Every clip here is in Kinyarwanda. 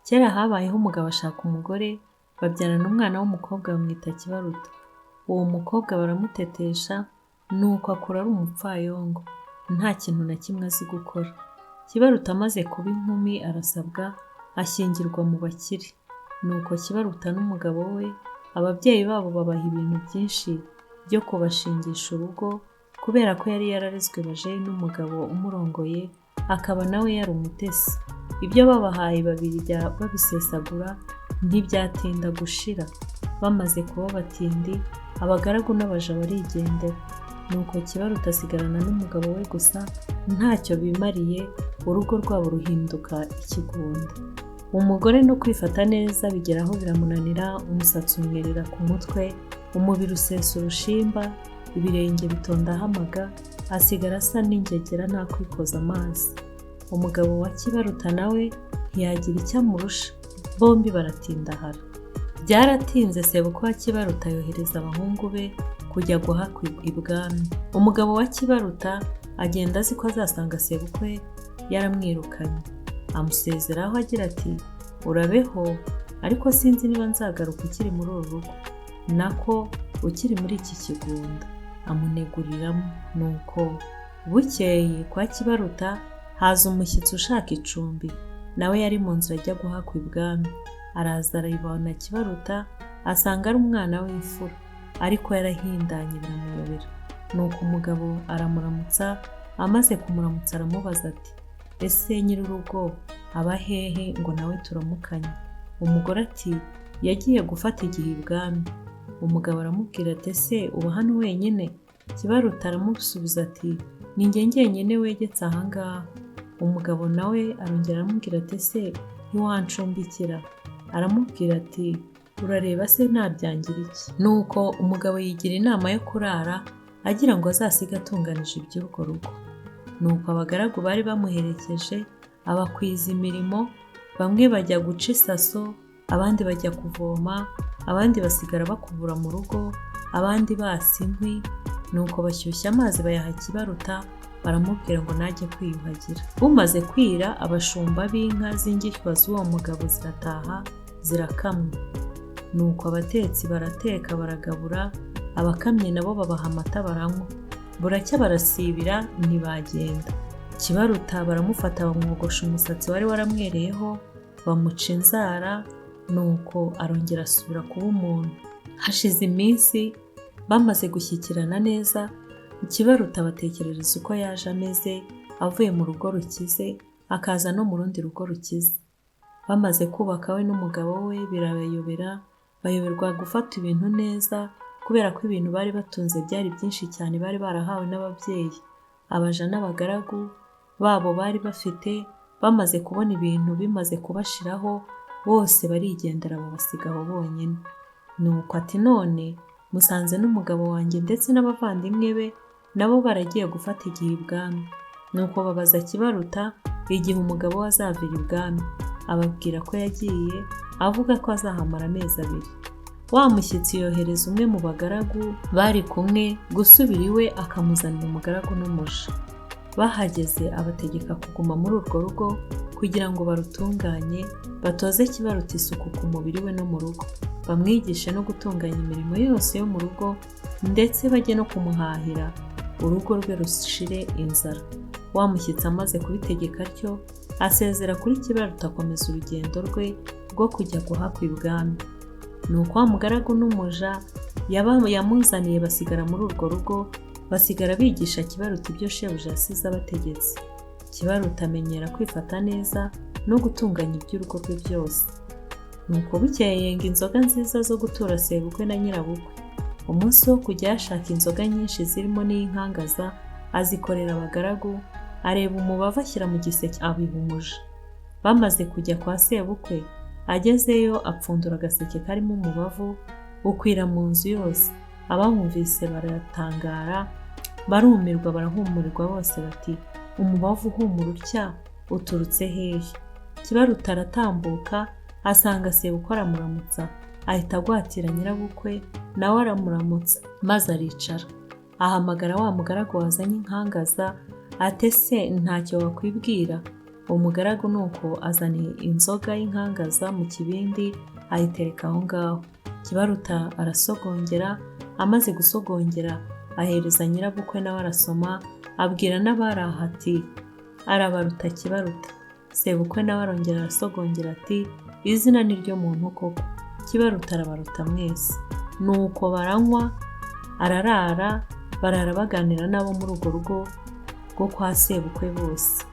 Kera habayeho umugabo ashaka umugore, babyarana umwana w'umukobwa bamwita Kibaruta. Uwo mukobwa baramutetesha, nuko akura ari umupfayongo, nta kintu na kimwe azi gukora. Kibaruta amaze kuba inkumi arasabwa, ashyingirwa mu bakire. Nuko Kibaruta n'umugabo we, ababyeyi babo babaha ibintu byinshi byo kubashingisha urugo, kubera ko yari yararezwe bajeyi n'umugabo umurongoye, akaba nawe yari umutesi. Ibyo babahaye babirya babisesagura, ntibyatinda gushira. Bamaze kuba abatindi, abagaragu n'abaja barigendera. Nuko Kibaruta asigarana n'umugabo we gusa, ntacyo bimariye, urugo rwabo ruhinduka ikigunda. Umugore no kwifata neza bigeraho biramunanira, umusatsi umwerera ku mutwe, umubiri usesa urushimba, ibirenge bitondaho amaga, asigara asa n'ingegera nta kwikoza amazi. Umugabo wa Kibaruta nawe ntiyagira icyo amurusha, bombi baratindahara. Byaratinze sebukwe wa Kibaruta yohereza abahungu be kujya guhakwa ibwami. Umugabo wa Kibaruta agenda azi ko azasanga sebukwe yaramwirukanye. Amusezeraho agira ati: "Urabeho, ariko sinzi niba nzagaruka ukiri muri uru rugo, nako ukiri muri iki kigunda." Amuneguriramo. Nuko bukeye kwa Kibaruta haza umushyitsi ushaka icumbi, nawe yari mu nzira ajya guhakwa ibwami. Araza aribona Kibaruta, asanga ari umwana w'imfura, ariko yarahindanye biramuyobera. Nuko umugabo aramuramutsa, amaze kumuramutsa aramubaza ati: "Ese nyir'urugo aba hehe ngo nawe turamukanye?" Umugore ati: "Yagiye gufata igihe ibwami." Umugabo aramubwira ati: "Ese uba hano wenyine?" Kibaruta aramusubiza ati: "Ni njye njyenyine wegetse aha ngaha." Umugabo nawe arongera aramubwira ati: "Ese ntiwancumbikira?" Aramubwira ati: "Urareba se nabyangira iki?" Nuko umugabo yigira inama yo kurara, agira ngo azasige atunganije iby'urwo rugo. Nuko abagaragu bari bamuherekeje abakwiza imirimo, bamwe bajya guca isaso, abandi bajya kuvoma, abandi basigara bakubura mu rugo, abandi basa inkwi. Nuko bashyushya amazi bayaha Kibaruta, baramubwira ngo najye kwiyuhagira. Bumaze kwira, abashumba b'inka z'ingishywa z'uwo mugabo zirataha zirakamwa. Nuko abatetsi barateka baragabura, abakamyi nabo babaha amata baranywa. Buracya barasibira ntibagenda. Kibaruta baramufata bamwogosha umusatsi wari waramwereyeho, bamuca inzara, nuko arongera asubira kuba umuntu. Hashize iminsi bamaze gushyikirana neza, Kibaruta abatekerereza uko yaje ameze, avuye mu rugo rukize, akaza no mu rundi rugo rukize. Bamaze kubaka we n'umugabo we birabayobera, bayoberwa gufata ibintu neza, kubera ko ibintu bari batunze byari byinshi cyane bari barahawe n'ababyeyi. Abaja n'abagaragu babo bari bafite, bamaze kubona ibintu bimaze kubashiraho, bose barigendera babasiga aho bonyine. Nuko ati: "None musanze n'umugabo wanjye ndetse n'abavandimwe be nabo baragiye gufata igihe ibwami." Nuko babaza Kibaruta igihe umugabo we azavira ibwami, ababwira ko yagiye avuga ko azahamara amezi 2. Wa mushyitsi yohereza umwe mu bagaragu bari kumwe gusubira iwe akamuzanira umugaragu n'umuja. Bahageze abategeka kuguma muri urwo rugo kugira ngo barutunganye, batoze Kibaruta isuku ku mubiri we no mu rugo, bamwigishe no gutunganya imirimo yose yo mu rugo, ndetse bajye no kumuhahira urugo rwe rushire inzara. Wa mushyitsi amaze kubitegeka atyo, asezera kuri Kibaruta akomeza urugendo rwe rwo kujya guhakwa ibwami. Nuko wa mugaragu n'umuja yamuzaniye basigara muri urwo rugo, basigara bigisha Kibaruta ibyo shebuja yasize abategetse. Kibaruta amenyera kwifata neza no gutunganya iby'urugo rwe byose. Nuko bukeye yenga inzoga nziza zo gutura sebukwe na nyirabukwe. Umunsi wo kujya yashaka inzoga nyinshi zirimo n'iy'inkangaza, azikorera abagaragu, areba umubavu ashyira mu giseke abiha umuja. Bamaze kujya kwa sebukwe, agezeyo apfundura agaseke karimo umubavu, ukwira mu nzu yose. Abawumvise baratangara, barumirwa, barahumurirwa bose bati: "Umubavu uhumura utya uturutse hehe?" Kibaruta aratambuka asanga sebukwe aramuramutsa, ahita agwatira nyirabukwe, nawe aramuramutsa maze aricara. Ahamagara wa mugaragu wazanye inkangaza ati: "Ese ntacyo wakwibwira?" Umugaragu nuko azana inzoga y'inkangaza mu kibindi ayitereka aho ngaho. Kibaruta arasogongera, amaze gusogongera ahereza nyirabukwe nawe arasoma, abwira n'abari aho ati arabaruta Kibaruta. Sebukwe nawe arongera arasogongera ati izina ni ryo muntu koko, Kibaruta arabaruta mwese. Nuko baranywa, ararara, barara baganira n'abo muri urwo rugo rwo kwa sebukwe bose.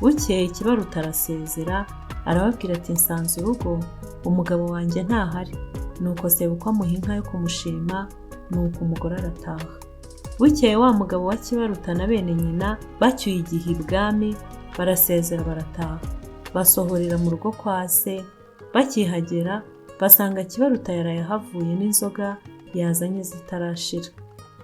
Bukeye Kibaruta arasezera, arababwira ati nsanze urugo, umugabo wanjye ntahari. Nuko sebukwe amuha inka yo kumushima, nuko umugore arataha. Bukeye wa mugabo wa Kibaruta na bene nyina bacyuye igihe ibwami, barasezera barataha. Basohorera mu rugo kwa se, bakihagera basanga Kibaruta yaraye ahavuye n'inzoga yazanye zitarashira.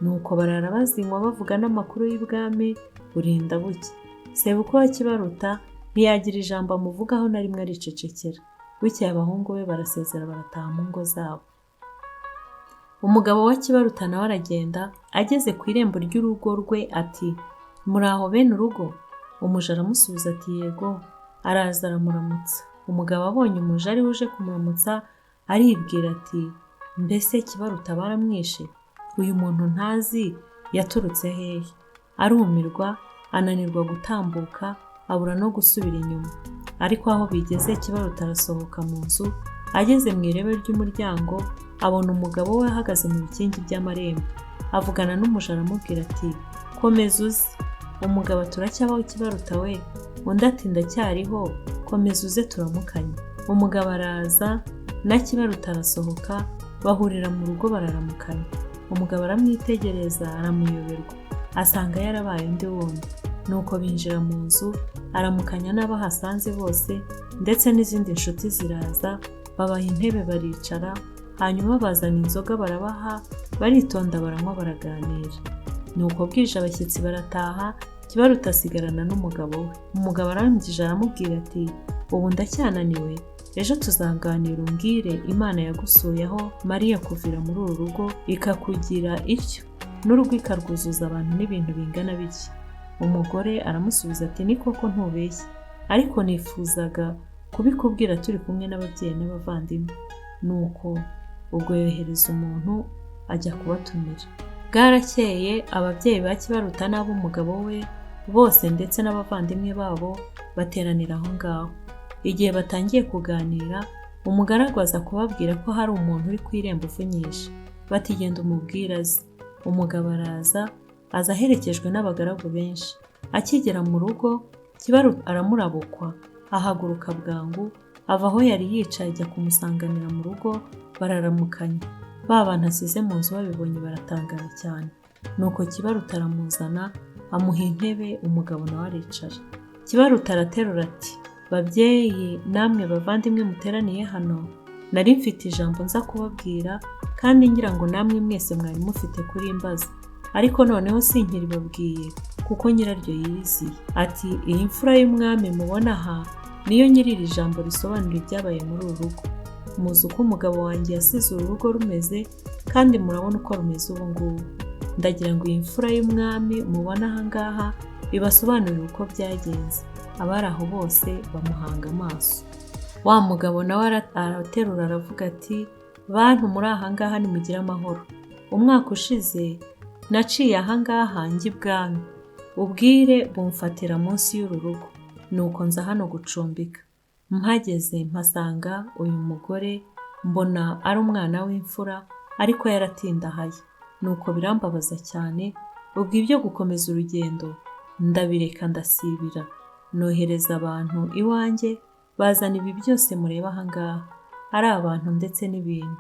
Nuko barara bazinywa bavuga n'amakuru y'ibwami burinda bucya. Sebukwe wa Kibaruta ntiyagira ijambo amuvugaho na rimwe, aricecekera. Bukeye abahungu be barasezera barataha mu ngo zabo. Umugabo wa Kibaruta nawe aragenda, ageze ku irembo ry'urugo rwe ati muraho bene urugo? Umuja aramusubiza ati yego. Araza aramuramutsa. Umugabo abonye umuja ariwe uje kumuramutsa, aribwira ati mbese Kibaruta baramwishe? Uyu muntu ntazi yaturutse hehe? Arumirwa, ananirwa gutambuka, abura no gusubira inyuma. Ariko aho bigeze Kibaruta arasohoka mu nzu, ageze mu irebe ry'umuryango abona umugabo we ahagaze mu bikingi by'amarembo. Avugana n'umuja aramubwira ati komeza uze. Umugabo ati uracyabaho Kibaruta we? Undi ati ndacyariho, komeza uze turamukanye. Umugabo araza na Kibaruta arasohoka, bahurira mu rugo bararamukanya. Umugabo aramwitegereza aramuyoberwa, asanga yarabaye undi wundi. Nuko binjira mu nzu, aramukanya n'abo ahasanze bose, ndetse n'izindi nshuti ziraza, babaha intebe baricara, hanyuma bazana inzoga barabaha, baritonda baranywa baraganira. Nuko bwije abashyitsi barataha, Kibaruta asigarana n'umugabo we. Umugabo arangije aramubwira ati ubu ndacyananiwe, ejo tuzaganira umbwire Imana yagusuye aho Mariya kuvira muri uru rugo ikakugira ityo, n'urugo ikarwuzuza abantu n'ibintu bingana bityo. Umugore aramusubiza ati ni koko ntubeshye, ariko nifuzaga kubikubwira turi kumwe n'ababyeyi n'abavandimwe. Nuko ubwo yohereza umuntu ajya kubatumira. Bwarakeye ababyeyi ba Kibaruta n'ab'umugabo we bose ndetse n'abavandimwe babo bateranira aho ngaho. Igihe batangiye kuganira, umugaragu aza kubabwira ko hari umuntu uri ku irembo uvunyisha. Bati genda umubwire aze. Umugabo araza, aza aherekejwe n'abagaragu benshi. Akigera mu rugo, Kibaruta aramurabukwa, ahaguruka bwangu, ava aho yari yicaye ajya kumusanganira mu rugo, bararamukanya. Ba bantu asize mu nzu babibonye baratangara cyane. Nuko Kibaruta aramuzana, amuha intebe, umugabo nawe aricara. Kibaruta araterura ati babyeyi namwe bavandimwe muteraniye hano, nari mfite ijambo nza kubabwira, kandi ngira ngo namwe mwese mwari mufite kurimbaza, ariko noneho sinkiribabwiye kuko nyiraryo yiyiziye. Ati iyi mfura y'umwami mubona aha niyo nyiri iri jambo risobanura ibyabaye muri uru rugo. Muzi uko umugabo wanjye yasize uru rugo rumeze, kandi murabona uko rumeze ubu ngubu. Ndagira ngo iyi mfura y'umwami mubona aha ngaha ibasobanurire uko byagenze. Abari aho bose bamuhanga amaso. Wa mugabo nawe araterura aravuga ati bantu muri aha ngaha nimugire amahoro. Umwaka ushize naciye aha ngaha njya ibwami, ubwire bumfatira munsi y'uru rugo, nuko nza hano gucumbika. Mpageze mpasanga uyu mugore, mbona ari umwana w'imfura ariko yaratindahaye. Nuko birambabaza cyane, ubwo ibyo gukomeza urugendo ndabireka ndasibira. Nohereza abantu iwanjye bazana ibi byose mureba aha ngaha, ari abantu ndetse n'ibintu.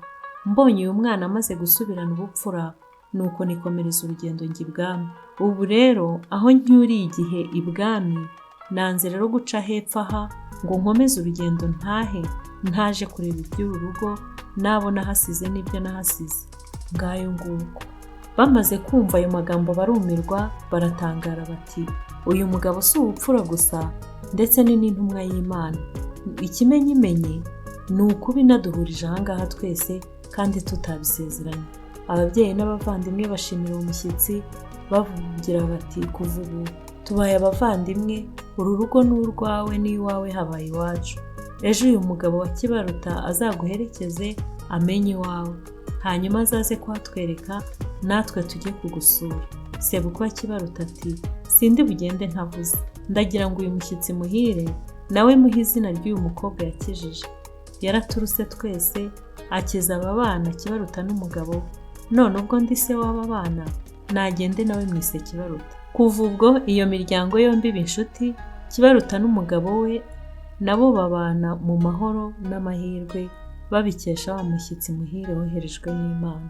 Mbonye uyu mwana amaze gusubirana ubupfura, nuko nikomereza urugendo njya ibwami. Ubu rero aho ncyuriye igihe ibwami, nanze rero guca hepfo aha ngo nkomeze urugendo ntahe ntaje kureba iby'uru rugo n'abo nahasize n'ibyo nahasize. Ngayo nguko. Bamaze kumva ayo magambo barumirwa, baratangara bati uyu mugabo si ubupfura gusa, ndetse ni n'intumwa y'Imana. Ikimenyimenyi ni ukuba inaduhurije aha ngaha twese kandi tutabisezeranye. Ababyeyi n'abavandimwe bashimira uwo mushyitsi bavugira bati kuva ubu Tubaye abavandimwe, uru rugo ni urwawe n'iwawe habaye iwacu. Ejo uyu mugabo wa Kibaruta azaguherekeze amenye iwawe, hanyuma azaze kuhatwereka natwe tujye kugusura." Sebukwe wa Kibaruta ati: "Sindi bugende ntavuze, ndagira ngo uyu mushyitsi muhire nawe muhe izina ry'uyu mukobwa yakijije. Yaraturuse twese, akiza aba bana Kibaruta n'umugabo we. None ubwo ndi se w'aba bana, nagende nawe mwise Kibaruta." Kuva ubwo iyo miryango yombi iba inshuti, Kibaruta n'umugabo we nabo babana mu mahoro n'amahirwe, babikesha wa mushyitsi muhire woherejwe n'Imana.